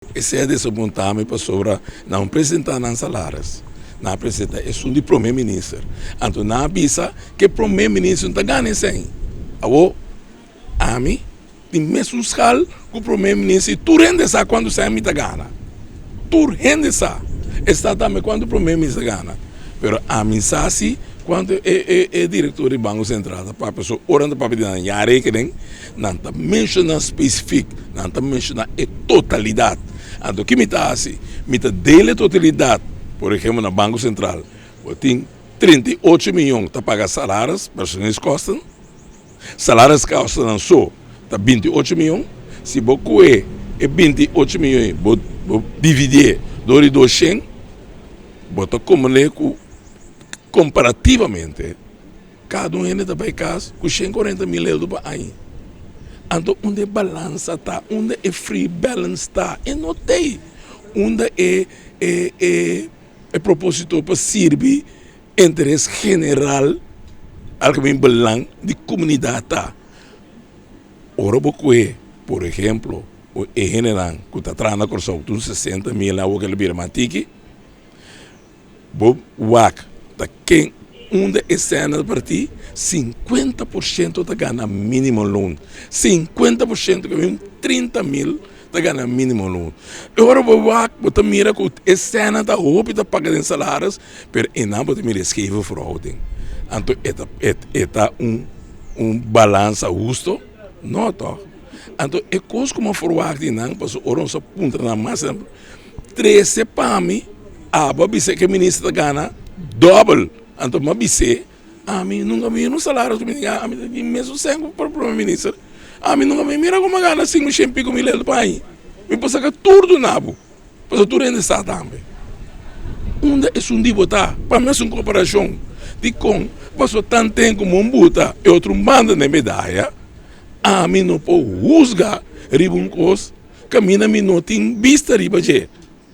Esei a desapuntá mi pasobra nan a presentá nan salaris, nan a presentá esun di prome minister. Anto nan a bisa ku e prome minister no ta gana esei. Awor ami tin mesun skal ku prome minister i tur hende sa kuantu sèn mi ta gana. Tur hende sa. E sa tambe kuantu prome minister ta gana. Pero ami sa si kuantu e direktor di Banko Sentral ta papia. So ora nan ta papia di nan jaarrekening Nan ta menshoná spesifik, nan ta menshoná e totalidat. Anto ki mi ta hasi? Mi ta deel e totalidat, por ehempel na Banko Sentral bo tin 38 miyon ta paga salaris, personeelskosten, salariskostennan so ta 28 miyon, si bo kohe e 28 miyon ei bo dividié dor di doshen bo ta komprendé ku komparativamente. Kada un hende ta bai kas ku 140.000 euro pa aña. Anto unda e balansa ta? Unda e free balance ta? E no t'ei. Unda e e e e proposito pa sirbi interes general, algemeen belang di komunidat ta? Ora bo kohe, por ehemplo, e hendenan ku ta traha na Kòrsou, tur 60.000 awor ke lo bira mas tiki. Bo wak ta ken unda e sena ta partí, 50% ta gana minimum loon. 50% ke un 30.000 ta gana minimum loon. E ora bo wak bo ta mira ku e sena ta hopi ta paga den salaris, pero einan bo ta mira e scheve verhouding. Anto e ta e ta un un balansa husto? No tòg. Anto e kos ku mi a forwak di nan pasobra ora nos a puntra nan mas. Trese pa mi, abo a bis'é ku e minister ta gana dòbel. Anto mi a bis'é, ami nunka mira un salario ku mi ta gana, ami ta tin mesun sèn ku prome minister. Ami nunka mi mira ku mi a gana sinku shen piko mil euro pa aña. Mi por saka tur duna bo, pasobra tur hende sa tambe. Unda esun di bo ta? Pa mi haci un komparashon dikon pasobra tanten ku mon buta e otro banda den medaya, ami no por husga riba un kos. Kaminda mi no tin bista riba dje.